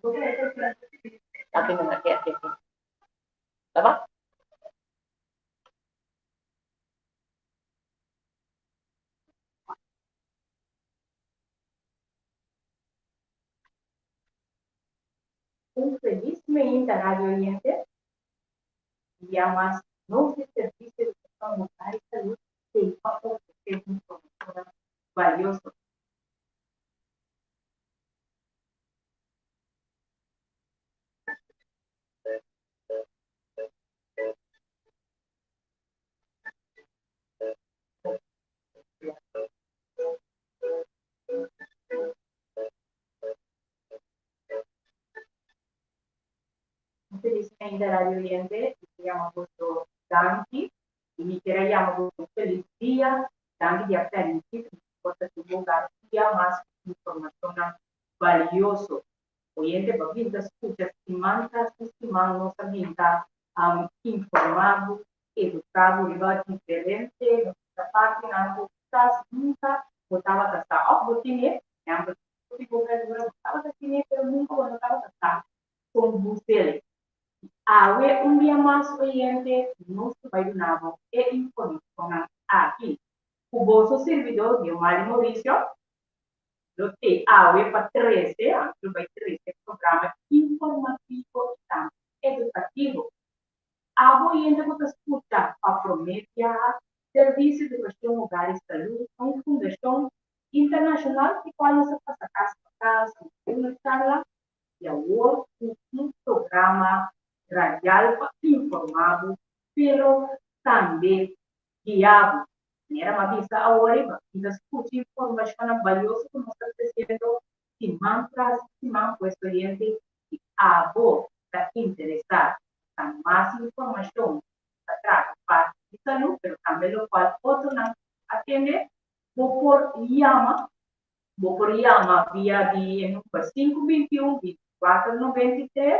Aki no, aki, aki, aki. Taba? Un felis meinta radio oyente. Dia mas nos di Servicio Educacion Hogar y Salud tei pa ofrece informacionnan valioso. Un felis meinta radio oyente. Mi ta yama boso danki y mi kier a yama boso un felis dia. Danki di a permiti ku mi por ta den bo hogar un dia mas ku informashonnan balioso. Oyente bo a bin ta skucha siman tras di siman nos a bin ta informá bo, eduká bo riba diferente partinan ku kisas nunka bo tabata sa òf bo tene, por ehèmpel di bo berdura bo tabata tene pero nunka bo no tabata sa kon busel. Awe un dia mas oyente nos ta bai duna bo e informashonnan aki. Ku boso sirbidó Diomari Mauricio lo tei awe pa trese, anto lo bai trese programa informativo i tambe edukativo. Abo oyente ku ta skucha pa promé biaha, Servisio Edukashon Hogar i Salú ta un fundashon internashonal di kual nos a pasa kas pa kas, nos a duna charla i awor ku un programa radial pa informá bo pero tambe guia bo. Manera m'a bisa awor riba, mi ta skucha informashonnan balioso ku nos ta tresiendo siman tras siman ku estudiante si abo ta interesá pa mas informashon ta trata parti di salú pero tambe lokual otronan atende, bo por yama bo por yama via di e number sinku 21 24 93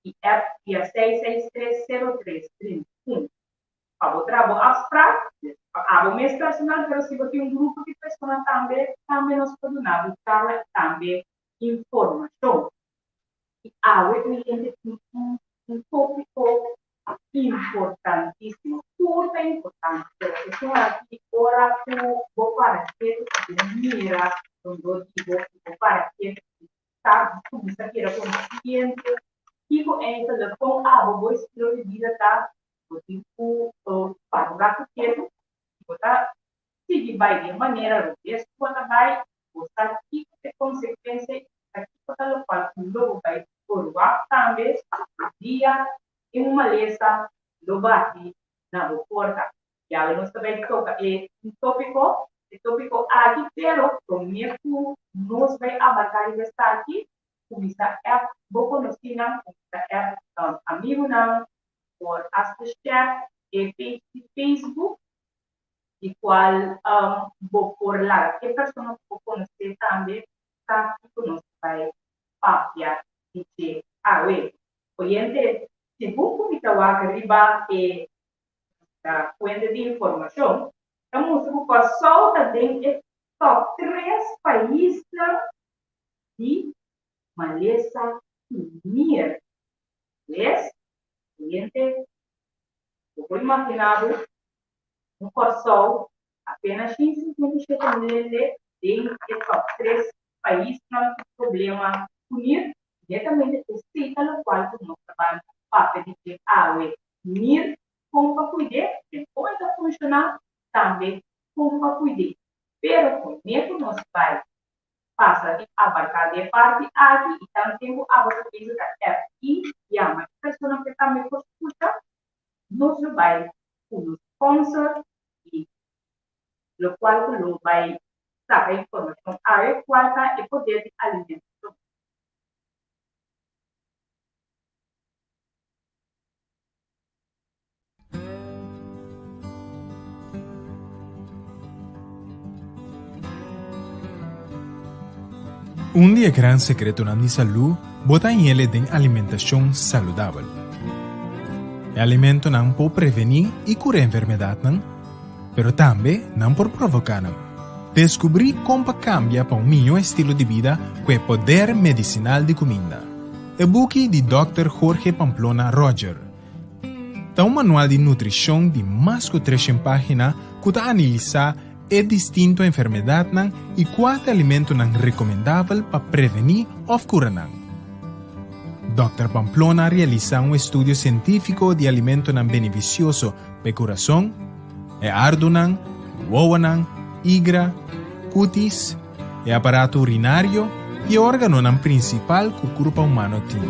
i app via 663 03 31. Pa bo traha bo afsprak, pa abo mes personal, pero si bo tin un grupo di persona tambe, tambe nos por duna bo charla i tambe informashon. I awe oyente tin un un tópiko importantísimo. Tur ta importante, pero esun aki ora ku bo para ketu i bo mira rondó di bo i bo para ketu i ta kuminsá keda konsiente kiko enkele kon abo bo estilo di bida ta, bo tin ku para un ratu ketu i bo ta sigui bai di e manera robes ku bo ta bai, bo sa kiko ta e konsekuensia i bo sa kiko ta lokual ku lo bo bai forwak tambe dia e un malesa lo bati na bo porta. Yawe nos ta bai toka e un topiko, e topiko aki, pero prome ku nos bai abarka riba esaki, kuminsá app bo konosínan, kuminsá app amigunan, por hasta share e page di Facebook, di kual bo por laga e persona ku bo konosé tambe sa kiko nos ta bai papia di dje awe. Oyente, segun ku mi ta wak riba e fuente di informashon, ta mustra ku Kòrsou ta den e tòp tres paisnan di malesa ku nir. Pues, oyente, bo por imaginá bo un Kòrsou apenas 157 mil hende den e tòp tres paisnan ku problema ku nir, netamente esei ta lokual ku nos ta ban papia di dje awe, nir kon pa kuid'é, den kon e ta funshoná, tambe kon pa kuid'é. Pero promé ku nos bai pasa di abarká di e parti aki i tanten ku abo ta bisa ta app i yama e persona ku e tambe por skucha, nos lo bai ku nos sponsor i lokual ku lo bai saka informashon awe kual ta e poder di alimentashon. Un di e gran sekretonan di salú bo ta hañ'el den alimentashon saludabel. E alimentonan por prevení i kura enfermedatnan, pero tambe nan por provoká nan. Deskubrí kon pa kambia pa un mihó estilo di bida ku e poder medisinal di kuminda. E buki di Dòkter Jorge Pamplona Roger ta un manual di nutrishon di mas ku treshen página ku ta analisá e distinto enfermedatnan i kua ta alimentonan rekomendabel pa prevení òf kura nan. Dòkter Pamplona a realisá un estudio sientífiko di alimentonan benefisioso pa e kurason, e ardunan, wowonan, igra, kutis, e aparato urinario i e órganonan prinsipal ku kurpa humano tin.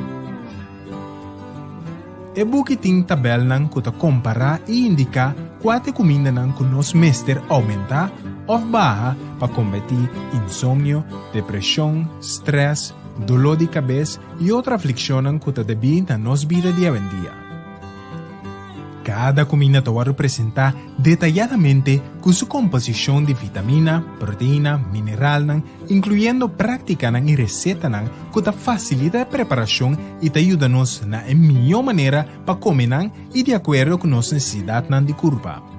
E buki tin tabèlnan ku ta kompará i indiká kua ta e kumindanan ku nos mester oumentá òf baha pa kombatí insomnio, depreshon, strès, doló di kabes i otro aflikshonnan ku ta debí na nos bida di awendia. Kada kuminda ta wòrdu presentá detayadamente ku su komposishon di vitamina, proteina, mineralnan, inkluyendo práktikanan i resetanan ku ta fasilita e preparashon i ta yuda nos na e mihó manera pa kome nan i di akuerdo ku nos nesesidatnan di kurpa.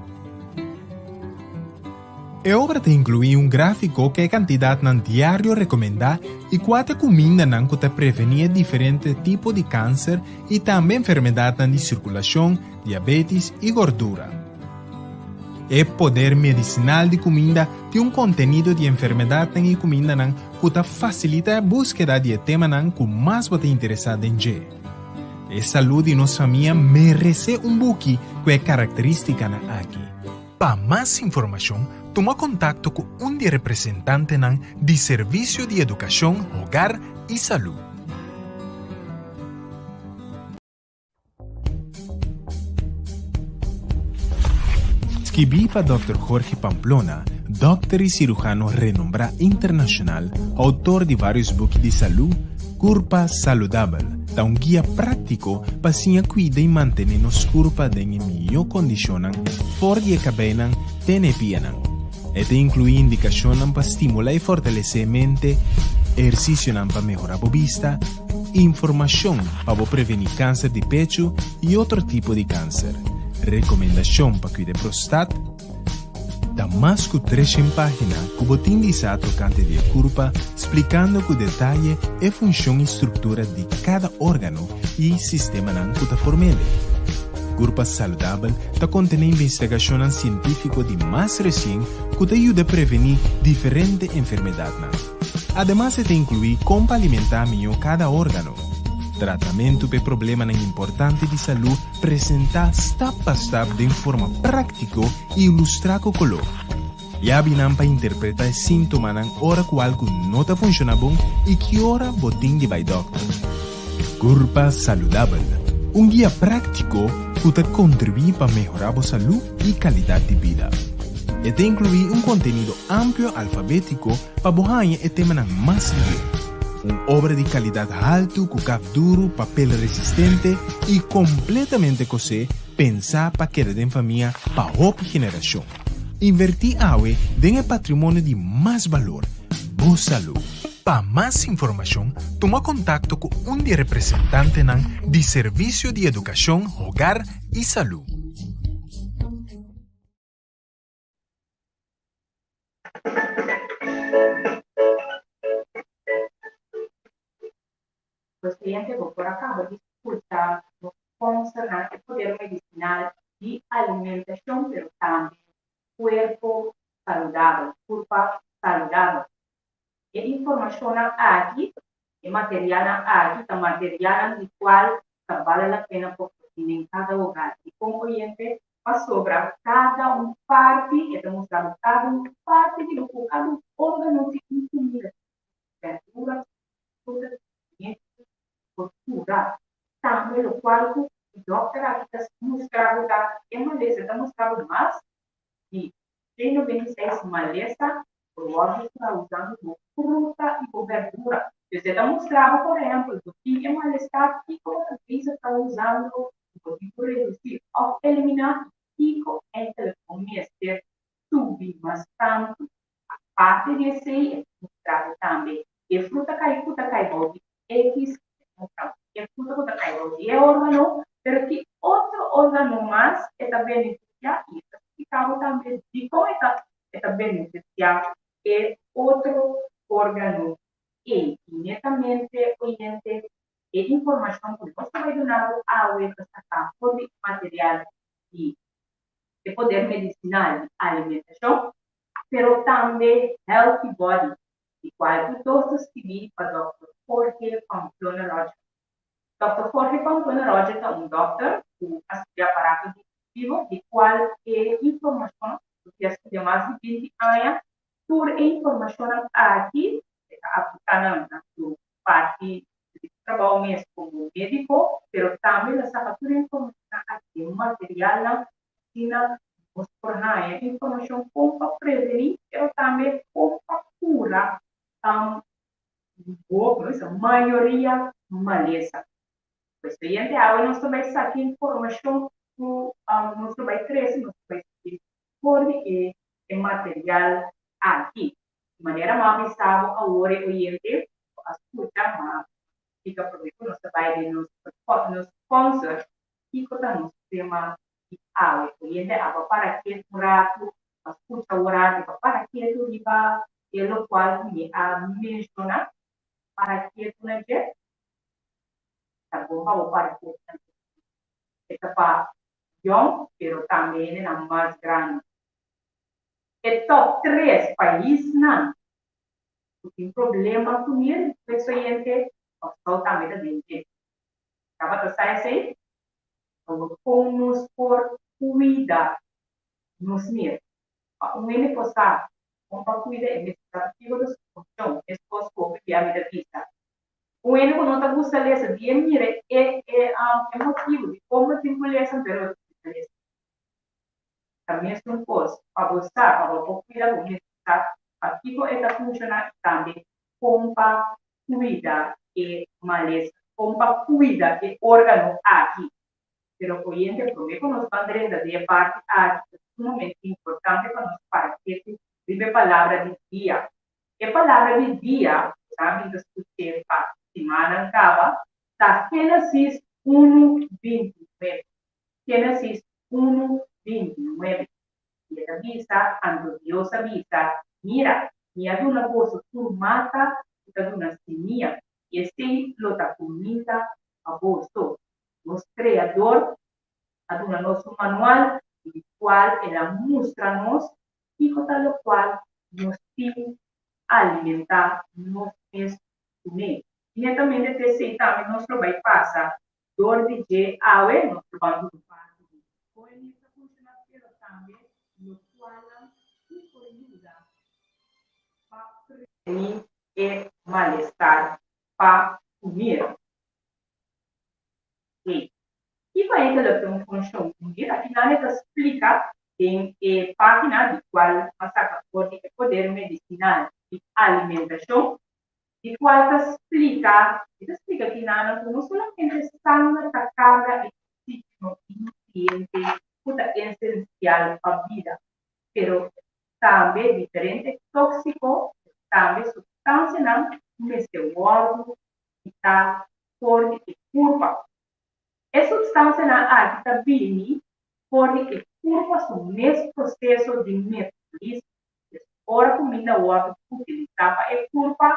E obra ta inkluí un gráfiko ku e kantidatnan diario rekomendá i kua ta e kumindanan ku ta prevení e diferente tipo di kanser i tambe enfermedatnan di sirkulashon, diabétis i gordura. E poder medisinal di kuminda tin un kontenido di enfermedatnan i kumindanan ku ta fasilitá e búskeda di e temanan ku mas bo ta interesá den dje. E salú di nos famia meresé un buki ku e karakterístikanan aki. Pa mas informashon, tuma kontakto ku un di e representantenan di Servisio di Edukashon, Hogar i Salú. Skibí pa Dòkter Jorge Pamplona, dòkter i sirujano renombrá internashonal, outor di vários buki di salú, Kurpa Saludabel ta un guia práktiko pa siña kuida i mantené nos kurpa den e mihó kondishonnan for di e kabeinan te na e pianan. E ta inkluí indikashonnan pa stimulá i fortalesé e mente, ehersisionan pa mehorá bo bista, informashon pa bo prevení kanser di pechu i otro tipo di kanser, rekomendashon pa kuida e prostat, Ta mas ku treshen página ku bo tin di sa tokante di e kurpa, splikando ku detaye e funshon i struktura di kada órgano i sistemanan ku ta form'ele. Kurpa Saludabel ta kontené investigashonnan sientífiko di mas resien ku ta yuda prevení diferente enfermedatnan. Ademas e ta inkluí kon pa alimentá mihó kada órgano, tratamentu pa e problemanan importante di salú Presentá stap pa stap den forma práktiko i ilustrá ku koló. Yabinan pa interpretá e síntomanan ora ku algu no ta funshoná bon i ki ora bo tin di bai dòkter. Kurpa Saludabel, un guia práktiko ku ta kontribuí pa mehorá bo salú i kalidat di bida. E ta inkluí un kontenido amplio alfabétiko pa bo haña e temanan mas lihé. Un obra di kalidat haltu ku kaf duru, papel resistente i kompletamente kosé, pensá pa keda den famia pa hopi generashon. Invertí awe den e patrimonio di mas balor, bo salú. Pa mas informashon, tuma kontakto ku un di e representantenan di Servisio di Edukashon, Hogar i Salú. Presidente bo por a caba di scucha nos sponsornan e poder medicinal di alimentacion pero tambe cuerpo saludabel, curpa saludabel. E informacionnan aki, e materialnan aki ta materialnan di cual ta bale la pena por tin den cada hogar. Dicon oyente? Pasobra kada un parti, e ta mustra bo kada un parti di bo ku kada un órgano tin un kumida, berdura, fruta, alimentu por kura. Tambe lokual ku e dòkter aki ta mustra bo ta e malesa, e ta mustra bo mas di 196 malesa por wòrdu kura usando bo fruta i bo berdura. Dus e ta mustra bo, por ehèmpel, bo tin e malestar, kiko bo ta bisa ta usando bo tin ku redusí òf eliminá i kiko enkele bo mester subi mas tantu. Aparte di esei, e ta mustra bo tambe e fruta kai ku ta kai bou di ekis, e ta mustra bo e fruta ku ta kai bou di e órgano, pero ki otro órgano mas e ta benefisiá i e ta splika bo tambe dikon e ta e ta benefisiá e otro órgano ei. I netamente, oyente, e informashon. informashon ku nos ta bai duna bo awe ta saká for di e material di e poder medisinal di alimentashon, pero tambe Healthy Body, di kual ku dos ta skibí pa Dòkter Jorge Pamplona Roger. Dòkter Jorge Pamplona Roger ta un dòkter ku a studia aparato digestivo, di kual e informashon ku a studia mas di binti aña. Tur e informashonnan aki e ta apliká nan na su parti di trabou mes komo médiko, pero tambe el a saka tur e informashonnan aki den materialnan asina nos por haña informashon kon pa prevení pero tambe kon pa kura mayoria malesa. Pues oyente awe nos ta bai saka informashon ku nos ta bai trese, nos ta bai sigui for di e e material aki. Di manera m'a bisa bo awor e oyente bo a skucha, m'a splika promé ku nos ta bai den nos nos sponsor kiko ta nos tema di awe. Oyente abo a para ketu un ratu, a skucha un ratu, a para ketu riba e lokual ku mi a menshoná, para ketu na dje. Ta bon pa bo para ketu na dje. E ta pa yòn pero tambe hendenan mas grandi. E top tres paisnan ku tin problema ku nir pues oyente, Kòrsou tambe ta den dje. Tabata sa esei? Awor kon nos por kuida nos nir? Pa un hende por sa kon pa kuida e mester sa kiko ta su funshon, meskos ku hopi bia mi ta bisa. Un hende ku no ta gusta lesa di e mira e e e motibu di kon bo tin ku lesa pero bo ta gusta lesa. Ta mesun kos pa bo sa pa bo por kuida bo mester sa pakiko e ta funshoná i tambe kon pa kuida e malesa, kon pa kuida e órgano aki. Pero oyente promé ku nos ban drenta den e parti aki ta sumamente importante pa nos para ketu riba e palabra di dia. E palabra di dia, ku sa mi ta skuch'é pa simannan kaba, ta Génesis unu binti nuebe. Génesis unu binti nuebe. I e ta bisa, Anto Dios a bisa, Mira, mi a duna boso tur mata ku ta duna simia, i esei lo ta kuminda pa boso. Nos Kreador a duna nos un manual di kual el a mustra nos Kiko ta lokual nos tin alimentá nos mes kuné? I netamente ta esei tambe nos lo bai pasa dor di dje awe, nos lo ban duna parti di kon e mes ta funshoná, pero tambe lokualnan ku por yuda pa prevení e malestar pa kumir. Hey, kiko eigenlijk ta un funshon di mujer? Aki nan e ta splika den e página di kual a saka for di e poder medisinal di alimentashon, di kual ta splika, e ta splika aki nan ku no solamente sanger ta karga e oksígeno i nutriente ku ta esensial pa bida, pero tambe diferente tóksiko, tambe supstansianan ku mester wòrdu kitá for di e kurpa. E supstansianan aki ta bini for di e kurpa su mes proseso di metabolismo. Pues ora kuminda wòrdu utilisá pa e kurpa,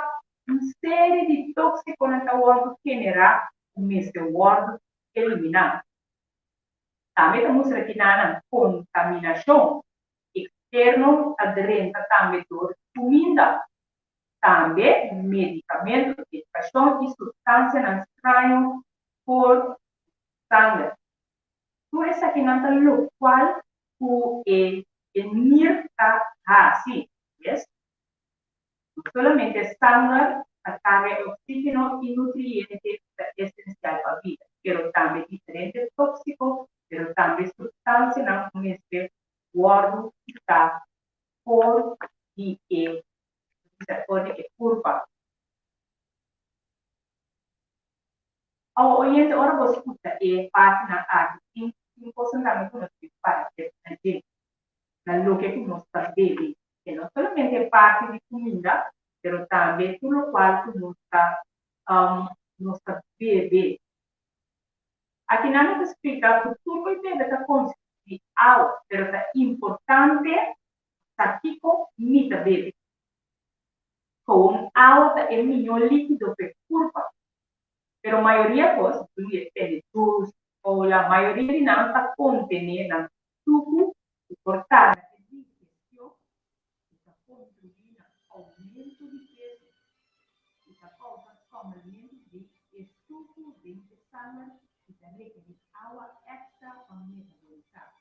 un seri di tóksikonan ta wòrdu generá ku mester wòrdu eliminá. Tambe ta mustra kinanan kontaminashon eksterno ta drenta tambe dor di kuminda. Tambe medikamentu, edukashon i supstansianan straño for di sanger. Tur esakinan ta lokual ku e e nir ta hasi. Yes. No solamente sanger ta karga e oksígeno i nutriente ku ta esensial pa bida, pero tambe diferente tóksiko, pero tambe supstansianan ku mester wòrdu kitá for di e for di e kurpa. Awo oyente ora bo skucha e partinan aki tin tin kosnan tambe ku nos tin para kere na dje, na loke ku nos ta bebe. E no solamente e parti di kuminda, pero tambe tur lokual ku nos ta nos ta bebe. Akinan mi ta splika ku tur ku e bebe ta konsistí di awa, pero ta importante sa kiko mi ta bebe. Koun awa ta e mihó líkido p'e kurpa. Pero mayoria kos, incluye tende juice, cola, mayoria di nan ta kontené nan suku ku por tarda e digestion i ta kontribuí na oumento di peso i ta kousa skòmelmentu di e suku den e sanger i ta rekerí awa èkstra pa metabolisá.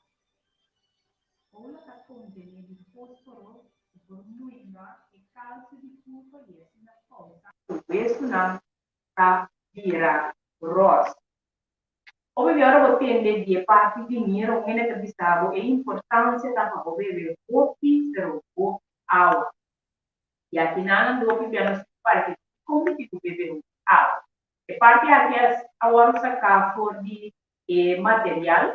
Cola ta kontené di fósforo ku por muinga e kalsio di kurpa i asina kousa ku wesunan ta bira gròs. Hopi bia ora bo tende di e parti di nir, un hende ta bisa bo e importansia ta pa bo bebe hopi pero hopi awa. I aki nan hopi bia nos tin para ke dikon bo tin ku bebe hopi awa. E parti aki a wòrdu saká for di e material,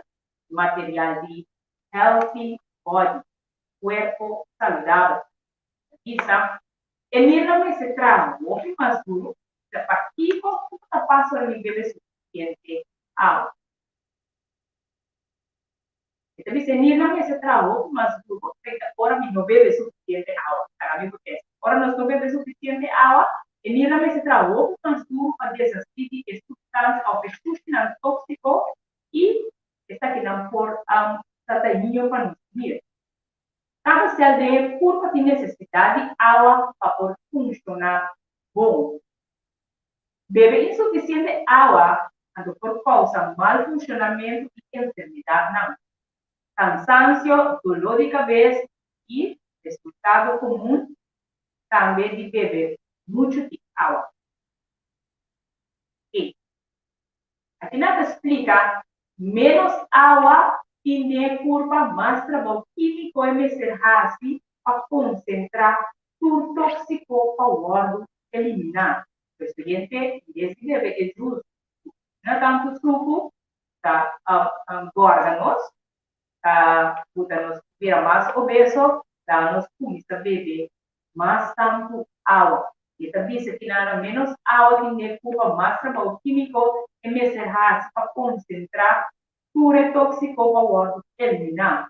material di Healthy Body, Kuerpo Saludabel. Ta bisa, E nirnan mester traha hopi mas duru, ta pakiko ku bo ta pasa ora mi bebe sufisiente awa? E ta bisa, E nirnan mester traha hopi mas duru pasobra ora mi no bebe sufisiente awa. Laga mi bo testa. Ora nos no bebe sufisiente awa, e nirnan mester traha hopi mas duru pa deshasí di e supstansia òf e shushinan tóksiko i esakinan por ta dañino pa nos nir. Kada sèl den e kurpa tin nesesidat di awa pa por funshoná bon. Bebe insufisiente awa anto por kousa mal funshonamentu i enfermedatnan, kansansio, doló di kabes i, resultado komun tambe di bebe muchu di awa. E. Asina ta splika, ménos awa tin den e kurpa, mas trabou kímiko e mester hasi pa konsentrá tur tóksiko pa wòrdu eliminá. Pues oyente, en bes di bebe e jus ku asina tantu suku ta gòrda nos, ta buta nos bira mas obeso, laga nos kuminsá bebe mas tantu awa. E ta bisa ki nan ménos awa tin den Cuba, mas trabou kímiko e mester hasi pa konsentrá tur e tóksiko pa wòrdu eliminá.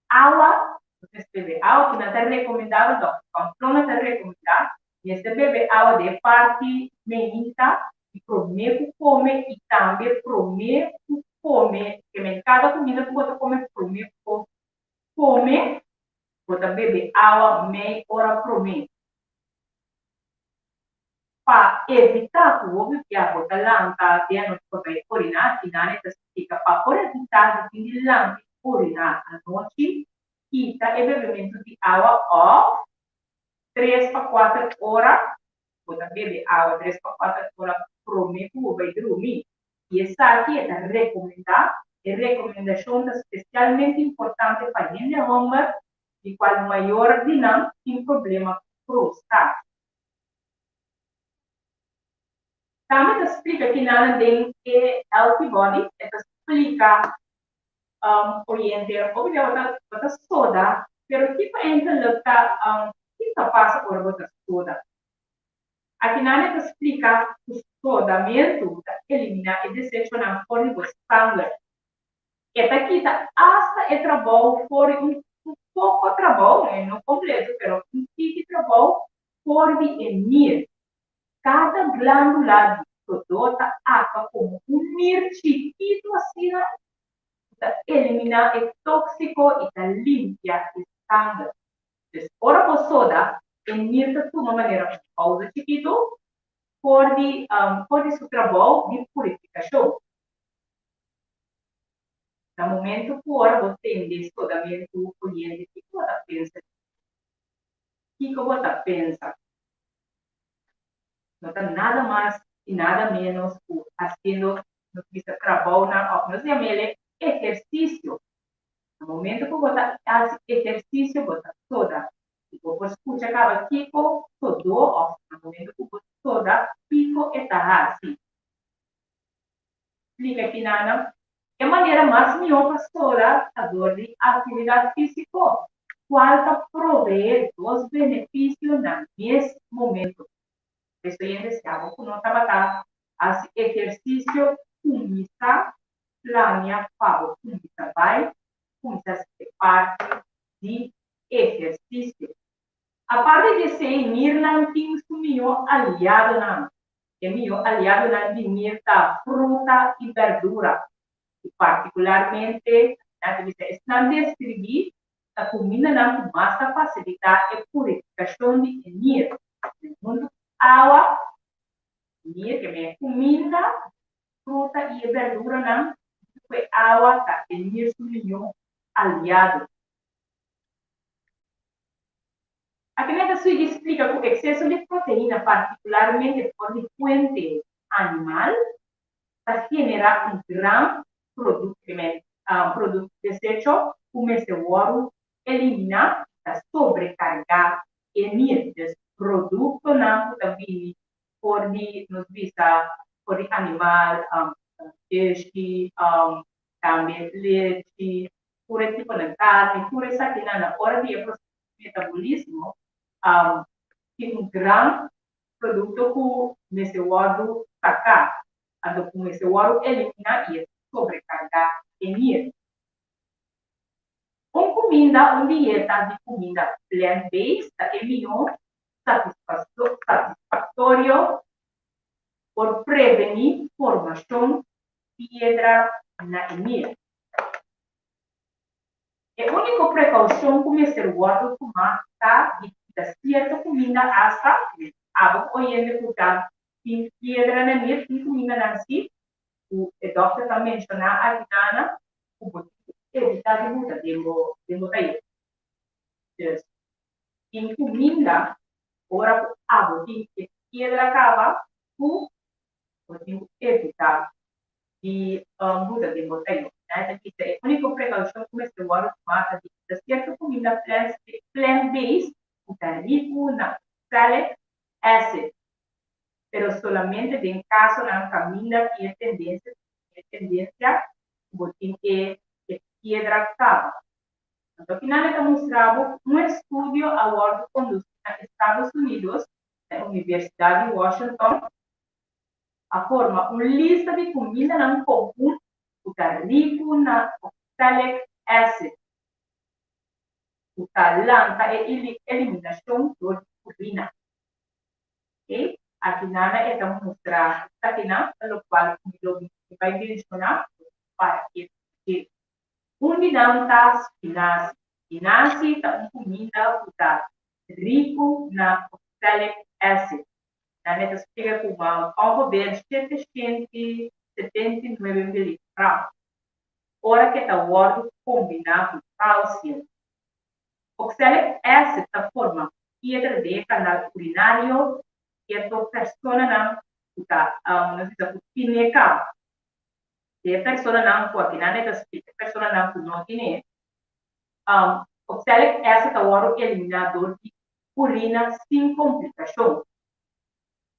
Awa, nos mester bebe awa ki nan ta rekomendá, dòkter Pamplona ta rekomendá, mester bebe awa den e parti meinta di promé ku kome i tambe promé ku kome, ke men kada kuminda ku bo ta kome promé ku bo kome, Bo ta bebe awa mei ora promé. Pa evitá ku hopi bia bo ta lanta den anochi pa bai oriná, Tinane ta splika, Pa por evitá di tin di lanta i oriná anochi, kita e bebementu di awa òf tres pa kuater ora, bo ta bebe awa tres pa kuater ora promé ku bo bai drumi. I esaki e ta rekomendá. E rekomendashon ta spesialmente importante pa hende hòmber di kual mayor di nan tin problema ku prostat. Tambe ta splika kinanan den e Healthy Body, e ta splika oyente hopi bia bo ta bo ta soda, pero kiko eindelijk ta kiko ta pasa ora bo ta soda? Akinan e ta splika ku sodamentu ta eliminá e desechonan for di bo sanger. E ta kita asta e trabou for di un poko trabou, no kompleto, pero un tiki trabou for di e nir. Kada glándula di sodó ta aktua komo un nir chikitu asina ku ta eliminá e tóksiko i ta limpia e sanger. Dus ora bo soda, e nir ta tuma manera un pausa chikitu for di for di su trabou di purifikashon. Na momentu ku ora bo tende sodamentu oyente, kiko bo ta pensa di dje? Kiko bo ta pensa? No ta nada mas i nada ménos ku hasiendo nos bisa trabounan òf nos yam'el ehersisio. Na momento ku bo ta hasi ehersisio bo ta soda i bo por skucha kaba kiko sodó òf na momento ku bo soda kiko e ta hasi. Splika kinanan e manera mas mihó pa soda ta dor di aktividat físiko, kual ta proveé dos benefisio na mes momento. Estoyente si abo ku no tabata hasi ehersisio kuminsá plania pa bo kuminsá bai kuminsá hasi e parti di ehersisio. Aparte di esei, Mirnan tin su mihó aliadonan. E mihó aliadonan di nir ta fruta i bèrdura, i partikularmente, nan ta bisa esnan deskribí ta kumindanan ku mas ta fasilitá e purifikashon di e nir. Huntu ku awa, nir ke men kuminda, fruta i e bèrduranan huntu ku e awa ta e nir su mihó aliado. Akinan ta sigui splika ku ekseso di proteina, partikularmente for di fuente animal, ta generá un gran produkto desecho ku mester wòrdu eliminá i ta sobrekargá e nir. Dus produktonan ku ta bini for di, nos bisa, for di animal, peshi, tambe lechi, tur e tiponan karni, tur esakinan na ora di e proseso di metabolismo tin un gran produkto ku mester wòrdu saká, anto ku mester wòrdu eliminá i e ta sobrekargá e nir. Un kuminda, un dieta di kuminda plant-based ta e mihó satisfaktorio por prevení formashon piedra na e nir. E úniko prekoushon ku mester wòrdu tumá ta di kita sierto kuminda asta abo ku oyente ku ta tin piedra na nir tin kumindanan si ku e dòkter ta menshoná aki nana ku bo tin ku evitá di buta den bo den bo tayer. Dus tin kuminda ora ku abo tin e piedra kaba ku bo tin ku evitá di buta den bo tayo. Nan ta bisa e úniko prekaushon ku mester wòrdu tumá ta di kita sierto kuminda plant-based ku ta riku na oxalic acid, pero solamente den kasonan kaminda tin e tendensia e tendensia ku bo tin e e piedra kaba. Anto kinan e ta mustra bo ku un estudio a wòrdu kondusí na Estados Unidos na e Universidat di Washington, a forma un lista di kumindanan komun ku ta riku na oxalic acid, ku ta lanta e eliminashon dor di urina. Oke, aki nana e ta mustra esakinan, ta lokual ku mi lo mi bai menshoná para e dje. Un di nan ta spinazi. Spinazi ta un kuminda ku ta riku na oxalic acid. Nan e ta splika ku ongeveer 779 miligram ora ku e ta wòrdu kombiná ku kalsium. Oxalic acid ta forma piedra den e kanal urinario sierto personanan ku ta nos bisa ku tine kaba. Den e personanan ku akinan e ta splika e personanan ku no tine, oxalic acid ta wòrdu eliminá dor di urina sin komplikashon.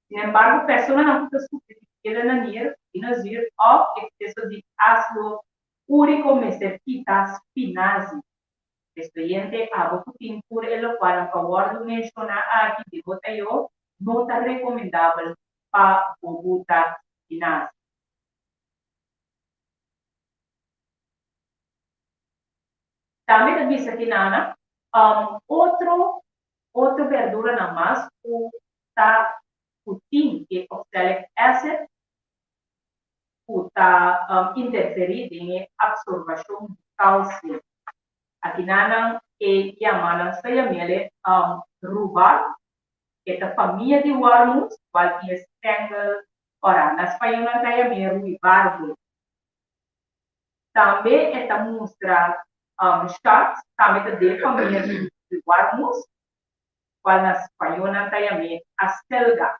Sin embargo, personanan ku ta sufri di piedra na nier, urinazuur òf ekseso di ásido úriko mester kita spinazi. Estudiante, abo ku tin tur e lokualnan ku a wòrdu menshoná aki den bo tayo, no ta rekomendabel pa bo buta spinazi. Tambe ta bisa kinana otro otro berduranan mas ku ta ku tin e oxalic acid ku ta interferí den e absorbashon di kalsium. Akinanan e yamanan soyamele rhubarb, e ta famia di warmus kual tin e stengel ora. Na spañó nan ta yam'é ruibarbo. Tambe e ta mustra sharks tambe ta den famia di warmus, cual na spañó nan ta yam'é acelga.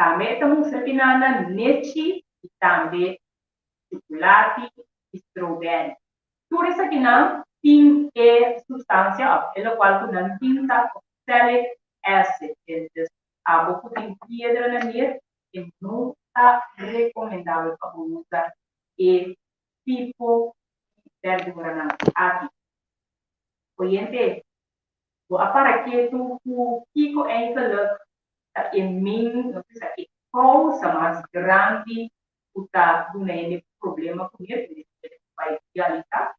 Tambe e ta mustra pinana nechi y tambe chuculati y strawberry. Tur esakinan tin e sustancia of e locual cu nan tin ta oxalic acid. Entonces, abo cu tin piedra na nier, e no ta recomendabel pa bo usa e tipo di berduranan aki. Oyente, bo a para ketu ku kiko eigenlijk ta e main, nos bisa e kousa mas grandi ku ta duna hende problema ku nier, ku mester bai dialisa?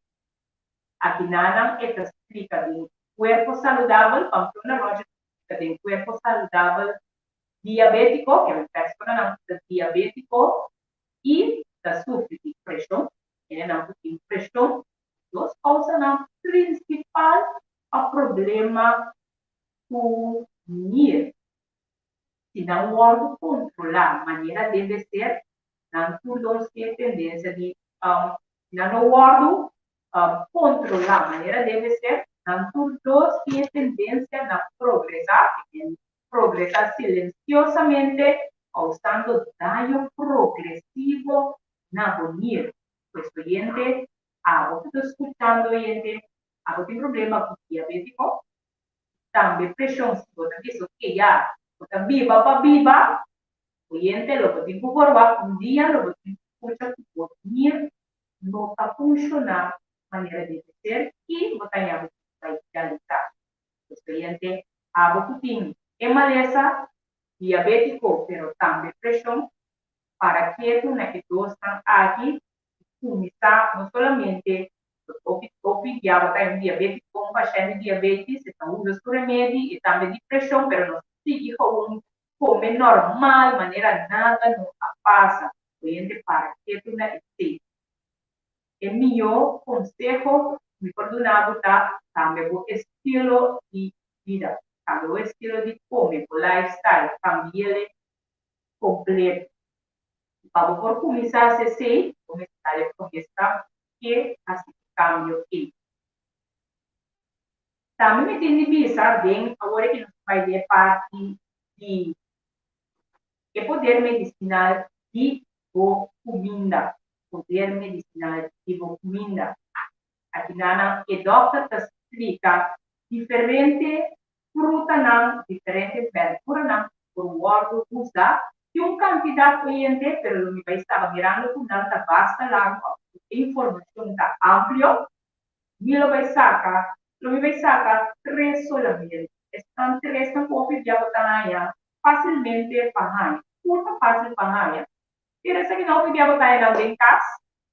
Akinanan e ta splika den Kuerpo Saludabel, Pamplona Rogers ta splika den Kuerpo Saludabel. Diabétiko, ke personanan ku ta diabétiko i ta sufri di preshon, hendenan ku tin preshon, dos kousanan prinsipal pa problema ku nir. Si nan wòrdu kontrolá manera debe ser, nan tur dos tin e tendensia di, si nan no wòrdu kontrolá manera debe ser, nan tur dos tin e tendensia na progresá, progresá silensiosamente, kousando daño progresivo na bo nir. Pues oyente, abo ku ta skuchando oyente, abo tin problema ku diabétiko, tambe preshon, si bo ta bisa oke ya, bo ta biba pa biba, oyente lo bo tin ku por wak un dia lo bo tin ku skucha ku bo nir no ta funshoná manera debe ser i bo ta haña bo tin ku bai dialisá. Pues oyente, abo ku tin e malesa diabétiko pero tambe preshon, para ketu na e dosnan aki i kuminsá no solamente hopi hopi bia bo ta un diabétiko, un pashènt di diabétis e ta usa su remedi i tambe di preshon pero nos ta sigui gewoon kome normal manera nada no a pasa. Oyente para ketu na esei. E mihó konseho ku mi por duna bo ta kambia bo estilo di bida, kambia bo estilo di kome, bo lifestyle, kambi'el kompleto. I pa bo por kuminsá hasi esei, bo mester ta e promé stap ke hasi e kambio ei. Tambe mi tin di bisa den awor e ke nos ta bai den e parti di e poder medisinal di bo kuminda, poder medisinal di bo kuminda. Akinanan e dòkter ta splika diferente frutanan, diferente berduranan ku por wòrdu usa. Tin un kantidat oyente, pero lo mi bai staba mirando ku nan ta basta largu òf ku e informashon ta amplio, mi lo bai saka, lo mi bai saka tres solamente. Esnan tresnan ku hopi bia bo ta haña fásilmente pa haña. Tur ta fásil pa haña. Pero esaki no hopi bia bo ta haña nan den kas.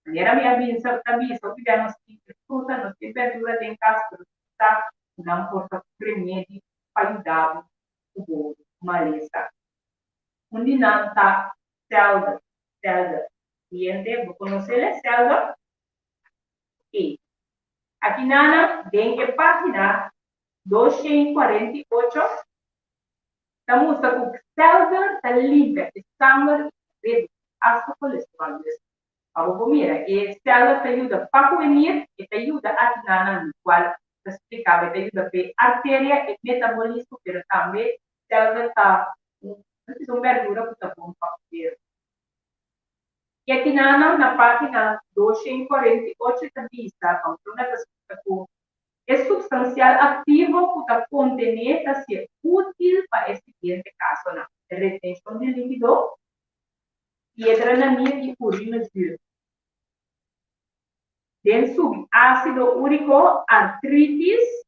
Manera mi a binsa ta bisa hopi bia nos tin e fruta, nos tin berdura den kas, pero nos sa ku nan por ta un remedi pa yuda bo ku bo malesa. Un di nan ta selder, selder. Cliente, bo konosé le selder? Oké. Aki nana den e página 248 ta mustra ku selder ta limpia e sanger i ta redusí hasta kolesterol. Dus, pa bo por mira, e selder ta yuda pa ku e nir, e ta yuda akinanan kual ta splika bo, e ta yuda p'e arteria, e metabolismo, pero tambe selder ta un, no si un berdura ku ta bon pa kueru. I akinanan na página 248 ta bisa, Pamplona ta splika ku E supstansial aktivo ku ta kontené ta ser útil pa e siguiente kasonan, retenshon di líkido, piedra na nir i urinezuur. Den subi ásido úriko, artritis,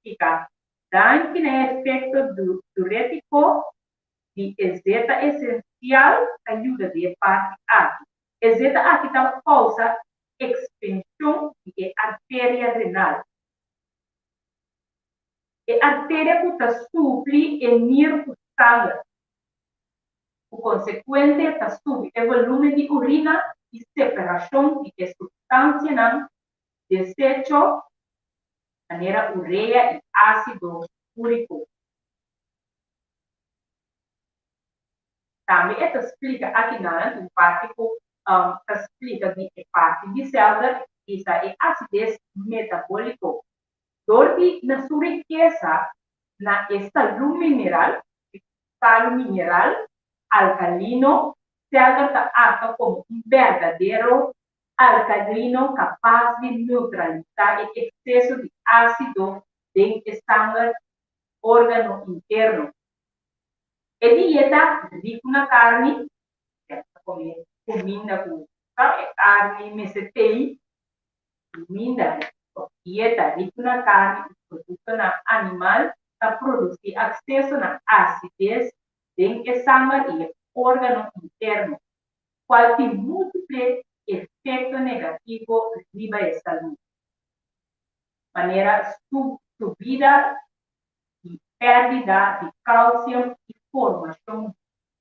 pika. Danki na e efekto diurétiko di e zeta esensial ta yuda di e parti aki. E zeta aki ta kousa ekspenshon di e arteria renal. E arteria ku ta supli e nir ku sanger, ku konsekuente ta subi e volúmen di urina i separashon di e supstansianan desecho manera urea i ásido úriko. Tambe e ta splika akinan tin un parti ku ta splika di e parti di sèlder bisa e asides metabóliko. Dor di na su rikesa na e salu mineral, e salu mineral alkalino, sèlder ta aktua komo un berdadero alkalino kapas di neutralisá e ekseso di ásido den e sanger órgano interno. E dieta riku na karni, ya ta kome kuminda ku ta e karni mester tei, kuminda of dieta riku na karni i produktonan animal ta produsí akseso na asides den e sanger i e órgano interno, kual tin múltiple efekto negativo riba e salú, manera subida di pèrdida di kalsium i. formashon di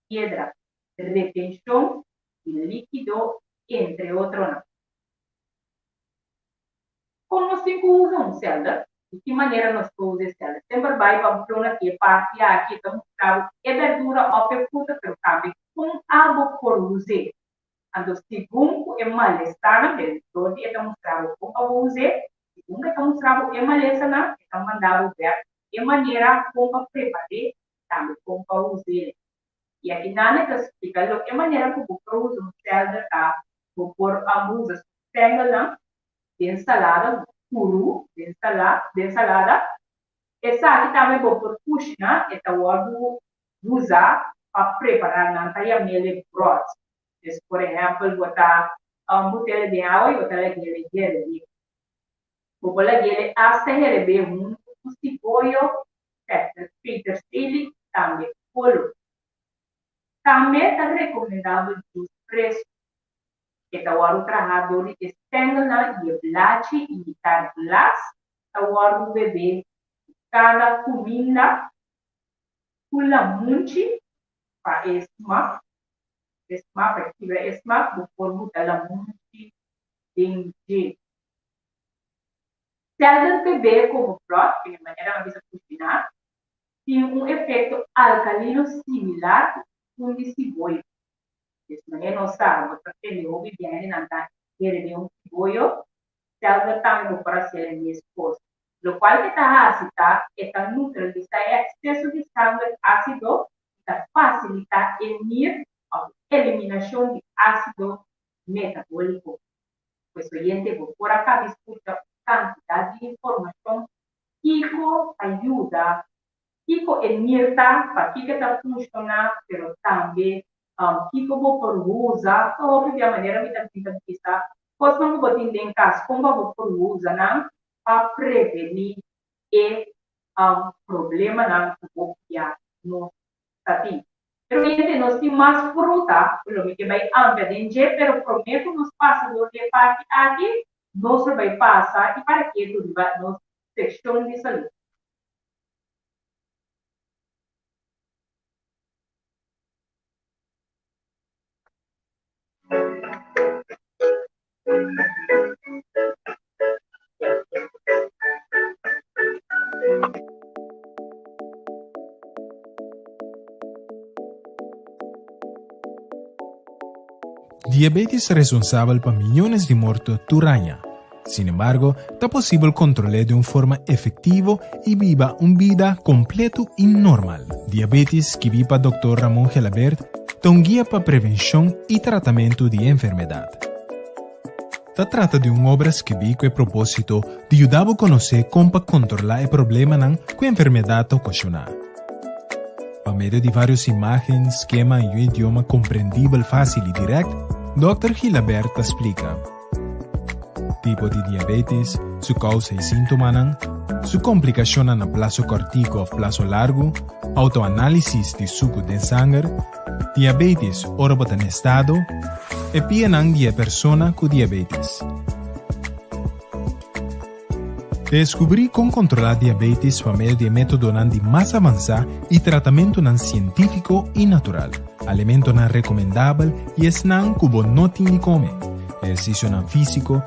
piedra, retenshon di líkido entre otronan. Kon nos tin ku usa un sèlder? Di ki manera nos por usa e sèlder? Semper bai Pamplona ki e parti aki e ta mustra bo e berdura òf e fruta pero tambe kon abo por us'é. Anto segun ku e malestarnan, den dor di e ta mustra bo kon pa bo us'é, segun ku e ta mustra bo e malesanan, e ta manda bo bèk e manera kon pa prepar'é tambe kon pa us'é. I aki nan e ta splika lo e manera ku bo por usa un sèlder ta bo por usa su stengelnan den salada, kuru den sala den salada. Esaki tambe bo por kushina, e ta wòrdu usa pa prepará nan ta yam'el e bròd. Dus por ehèmpel bo ta but'el den awa i bo ta lag'el e herebé. Bo por lag'el asta herebé huntu ku siboyo, peterseli i tambe kolo. Tambe ta rekomendabel jus fresku. E ta wòrdu trahá dor di e stengelnan i e blachi i mitar glas ta wòrdu bebé ku kada kuminda ku lamunchi pa e smak, e smak, pa e kibra e smak bo por buta lamunchi den dje. Sèlder bebé komo bròt, den e manera nan bisa kushiná, tin un efekto alkalino similar ku un di siboyo. Des manera nos sa, bo ta tende hopi biahe nan ta kere den un siboyo, sèlder tambe bo por hasiel e mes kos. Lokual ke ta hasi ta e ta neutralisá e ekseso di sanger ásido i ta fasilitá e nir òf eliminashon di ásido metabóliko. Pues oyente bo por a kabi skucha un kantidat di informashon kiko ta yuda, kiko e nir ta, pakiko e ta funshoná, pero tambe kiko bo por usa. Ta hopi bia manera mi ta sinta bisa kosnan ku bo tin den kas kon pa bo por usa nan pa prevení e problemanan ku bo ya no ta tin. Pero oyente nos tin mas fruta ku lo mi ke bai amplia den dje, pero promé ku nos pasa dor di e parti aki, nos lo bai pasa i para ketu riba nos sekshon di salú. Diabetes ta responsabel pa miyones di morto tur aña. Sin embargo, ta posibel kontrol'é den un forma efektivo i biba un bida kompleto i normal. Diabetes, skibí pa Dòkter Ramon Gelabert, ta un guia pa prevenshon i tratamentu di e enfermedat. Ta trata di un obra skibí ku e propósito di yuda bo konosé kon pa kontrolá e problemanan ku e enfermedat ta okashoná. Pa medio di vários imágen, skema i un idioma komprendibel fásil i dirèkt, Dòkter Gilabert ta splika. Tipo di diabetes, su kousa i síntomanan, su komplikashonnan na plaso kòrtiku òf plaso largu, outoanálisis di suku den sanger, diabetes ora bo ta na estado, e pianan di e persona ku diabetes. Deskubrí kon kontrolá diabetes pa medio di e métodonan di mas avansá i tratamentunan sientífiko i natural, alimentonan rekomendabel i esnan ku bo no tin di kome, ehersisionan físiko,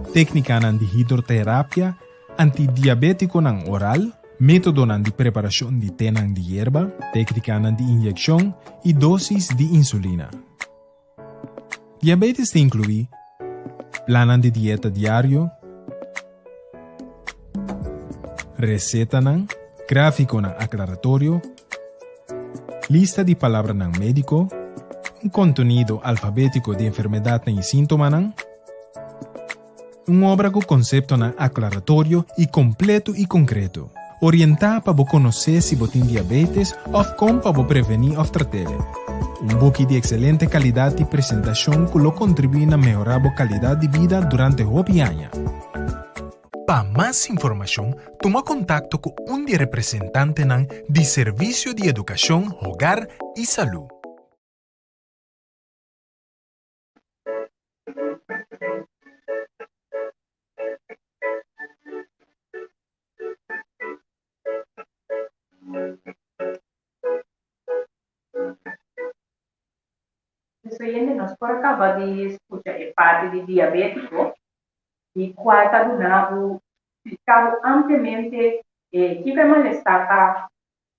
téknikanan di hidroterapia, antidiabétikonan oral, métodonan di preparashon di tenan di yerba, téknikanan di inyekshon i dósis di insulina. Diabetes ta inkluí plannan di dieta diario, resetanan, gráfikonan aklaratorio, lista di palabranan médiko, un kontenido alfabétiko di enfermedatnan i síntomanan, Un obra ku konseptonan aklaratorio i kompleto i konkreto. Orientá pa bo konosé si bo tin diabetes òf kon pa bo prevení òf trat'é. Un buki di ekselente kalidat di presentashon ku lo kontribuí na mehorá bo kalidat di bida durante hopi aña. Pa mas informashon, tuma kontakto ku un di e representantenan di Servisio di Edukashon, Hogar i Salú. Pues oyente nos por a caba di scucha e parti di diabetico di cual ta duna bo splica bo ampliamente e kico e malestar ta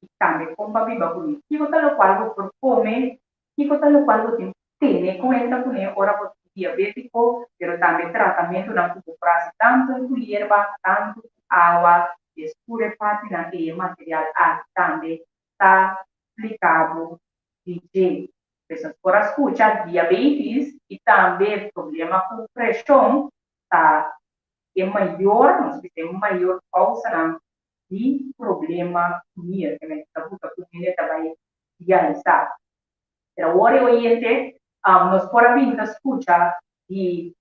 y tambe con pa biba cune. Kico ta locual bo por come, kico ta locual bo tin tene cuenta cune ora bo tin diabetico, pero tambe tratamentonan cu bo por haci tanto cu yerba, tanto cu awa, es tur e partinan ey e material aki tambe ta splica bo di dje. Pues nos por a scucha diabetes y tambe problema cu presion ta e mayor, nos bisa e mayor causanan di problema cu nier, ke men ta buta cu hende ta bay dialisa. Pero awor e oyente nos por a bin ta scucha di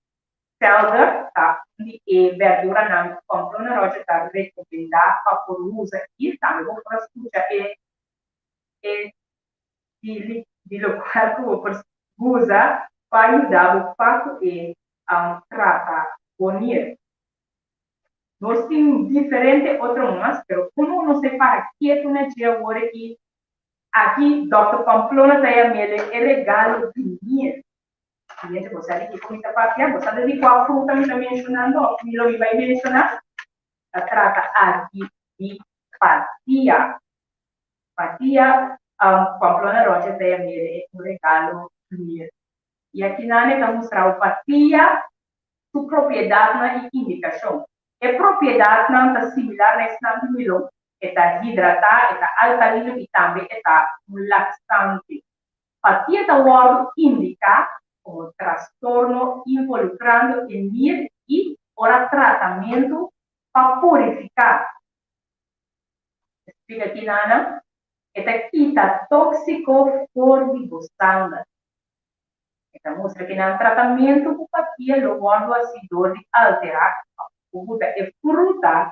selder ta un di e berduranan cu Pamplona Roger ta recomenda pa por usa y tambe bo por a scucha e e di di lokual ku bo por usa pa yuda bo pa ku e trata bo nir. Nos tin diferente otro mas, pero komo nos e para ketu na dje awor aki, aki Dòkter Pamplona ta yam'el e regalo di nir. Siguiente, bo sa di kiko mi ta papia? Bo sa di kua fruta mi ta menshonando òf mi lo mi bai menshoná? Ta trata aki di patia. Patia, Pamplona Rocha ta yam'el e un regalo di nir. I aki nan e ta mustra bo patia su propiedatnan i indikashon. E propiedatnan ta similar na esnan di milon, e ta hidratá, e ta alkalino i tambe e ta un laksante. Patia ta wòrdu indiká komo trastorno involukrando e nir i ora tratamentu pa purifiká. E splika ki nana, E ta kita tóksiko for di bo sanger. E ta mustra ki nan tratamentu ku papia lo wòrdu hasi dor di alterá òf ku buta e fruta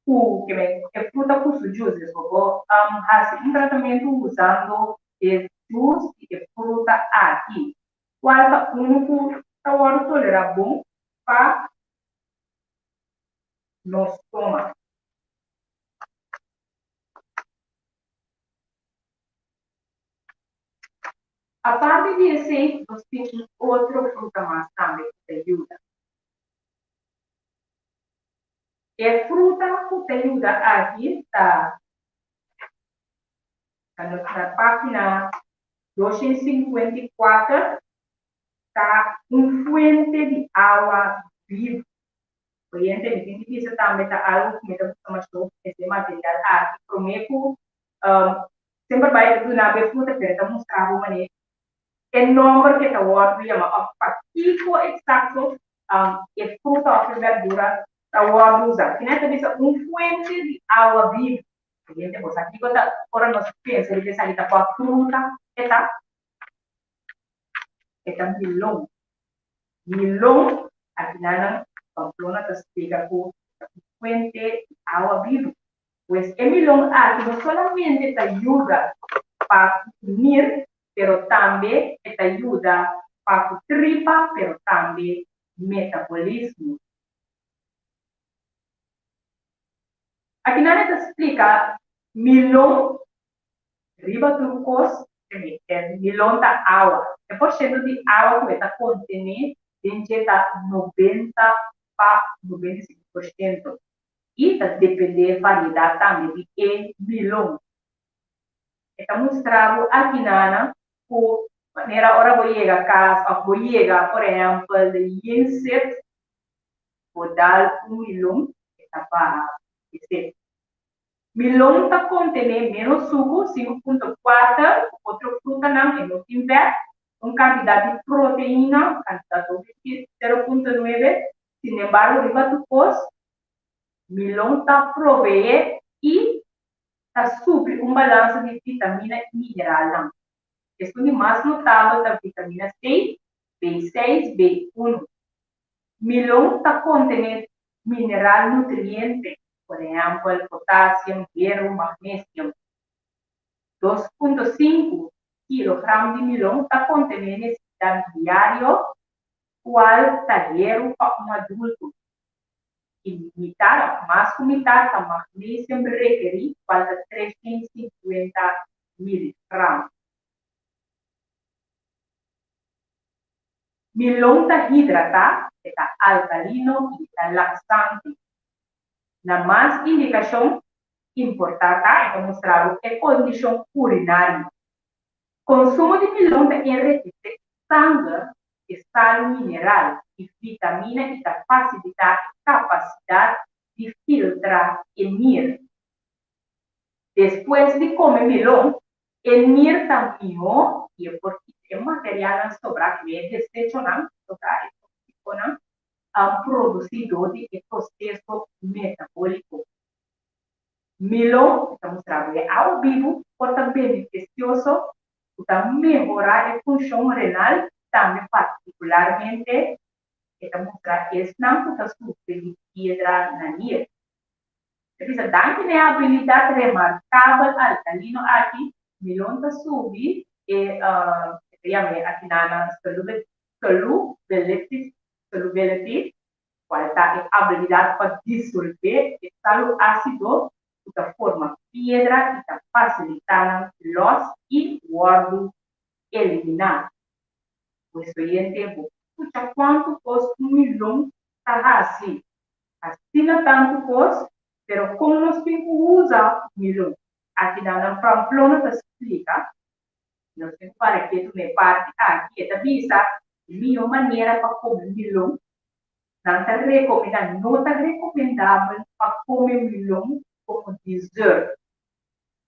ku ke men e fruta ku su jus. Des bo por hasi un tratamentu usando e jus di e fruta aki, kual ta unu ku ta wòrdu tolerá bon pa nos stoma. Aparte di esei, nos tin un otro fruta mas tambe ku ta yuda. E fruta ku ta yuda aki ta na nos na página 254 ta un fuente di awa bibu. Oyente, mi tin di bisa tambe ta algu ku mi ta gusta masho es e material aki. Promé ku semper bai ta duna bo e fruta pero e ta mustra bo manera e nomber ke ta wòrdu yama òf pakiko eksakto e fruta òf e bèrdura ta wòrdu usa. Kina ta bisa un fuente di awa bibu. Oyente, bo sa kiko ta ora nos pensa riba esaki ta kua fruta e ta? E ta milon. Milon, akinanan Pamplona ta splika ku ta un fuente di awa bibu. Pues e milon aki no solamente ta yuda pa ku nir, pero tambe e ta yuda pa ku tripa, pero tambe metabolismo. Akinan e ta splika milon riba tur kos, e milon ta awa. E porshento di awa ku e ta kontené den dje ta 90 pa 95 porshento. I ta dependé variedat tambe di e milon. E ta mustra bo akinana ku manera ora bo yega kas òf bo yega por ehèmpel den yen set, bo dal un milon e ta baha e set. Milon ta kontené ménos suku, 5.4, ku otro frutanan e no tin vèt, un kantidat di proteina, kantidat hopi, 0.9, Sinembargo, riba tur kos, milon ta proveé i ta supli un balansa di vitamina i mineralnan. Esun di mas notabel ta vitamina C, B6, B1. Milon ta kontené mineral nutriente, por ehèmpel, potasium, heru, magnesium. 2.5 kilogram di milon ta kontené nesesidat diario kual ta heru pa un adulto i mitar òf mas ku mitar ta magnesium rekerí kual ta 350 miligram. Milon ta hidratá, e ta alkalino i e ta laksante. Na mas indikashon importá ta e ta mustra bo e kondishon urinario. Konsumo di milon ta enrekesé e sanger, e sal mineral i vitamina i ta fasilitá e kapasidat di filtra e nir. Despues di kome milon, e nir ta mihó i e por kita e materialnan sobrá, ku e desechonan sobrá, e tóksikonan produsí dor di e proseso metabóliko. Milon, e ta mustra bo e awa bibu por ta benefisioso ku ta mehorá e funshon renal, tambe partikularmente e ta mustra esnan ku ta sufri di piedra na nir. E bisa danki na e abilidat remarkabel alkalino aki, Milon ta subi e e ta yama e akinana solubility, kual ta e abilidat pa disolvé e salu ásido ku ta forma piedra i ta fasilitá nan lòs i wòrdu eliminá. Pues oyente, bo skucha kuantu kos un milon ta hasi. Asina tantu kos, pero kon nos tin ku usa un milon? Aki nan nan Pamplona ta splika. Nos tin ku para ketu na e parti aki. E ta bisa, E mihó manera pa kome milon, nan ta rekomendá, no ta rekomendabel pa kome milon komo dessert.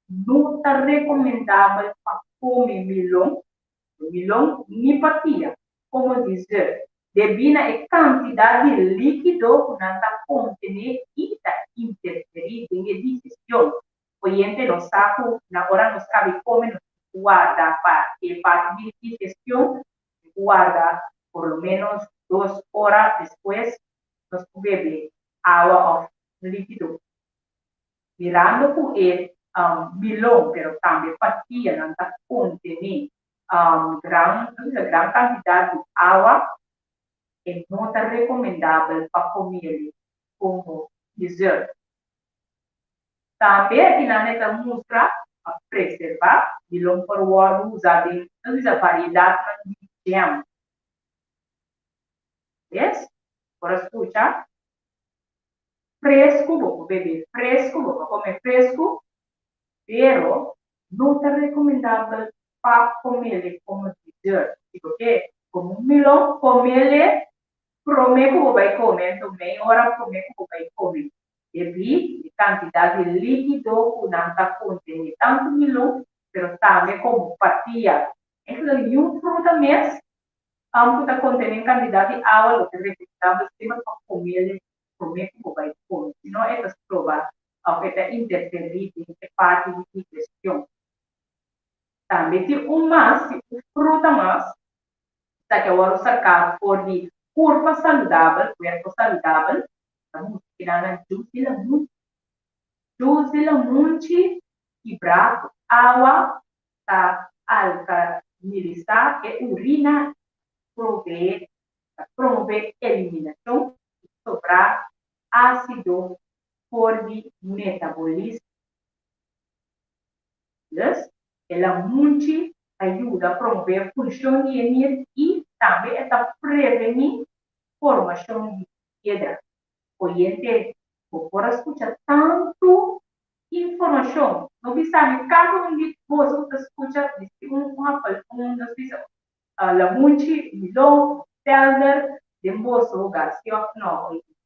No ta rekomendabel pa kome milon, milon ni patia, komo dessert, debí na e kantidat di líkido ku nan ta kontené i ta interferí den e digestion. Oyente nos sa ku na ora nos kabi kome nos tin ku warda pa e parti di digestion, tin ku warda por lo menos dos ora despues nos por bebe awa òf un likido. Mirando ku e milon pero tambe patianan ta kontené gran gran kantidat di awa e no ta rekomendabel pa komele komo dessert. Tambe akinan e ta mustra pa preservá milon por wòrdu usá den nos bisa variedatnan di jam. Ves? Por a skucha? Fresku, bo por bebe fresku, bo por kome fresku, pero no ta rekomendabel pa komele komo dessert. Si bo ke kome un milon, komele promé ku bo bai kome, anto mei ora promé ku bo bai kome. Debí e kantidat di líkido ku nan ta kontené tantu milon, pero tambe komo patia. Enkele niun fruta mes ku ta kontené un kantidat di awa lo ta rekomendabel semper pa komel promé ku bo bai kome, sino e ta stroba òf e ta interferí den e parti di digestion. Tambe tin un mas, tin un fruta mas, esaki a wòrdu saká for di Kurpa Saludabel, Kuerpo Saludabel, Ta mustra nan jus di lamunchi. Jus di lamunchi kibrá ku awa ta alkalinisá e urina i proveé ta promové eliminashon di sobrá ásido for di metabolismo. Dus, e lamunchi ta yuda promové funshon di e nir i tambe e ta prevení formashon di piedra. Oyente, bo por a skucha tantu informashon. No bisa mi kada un di boso ku ta skucha bisti un hapel, un nos bisa lamunchi, milon, selder den boso hogar, si òf no, oyente?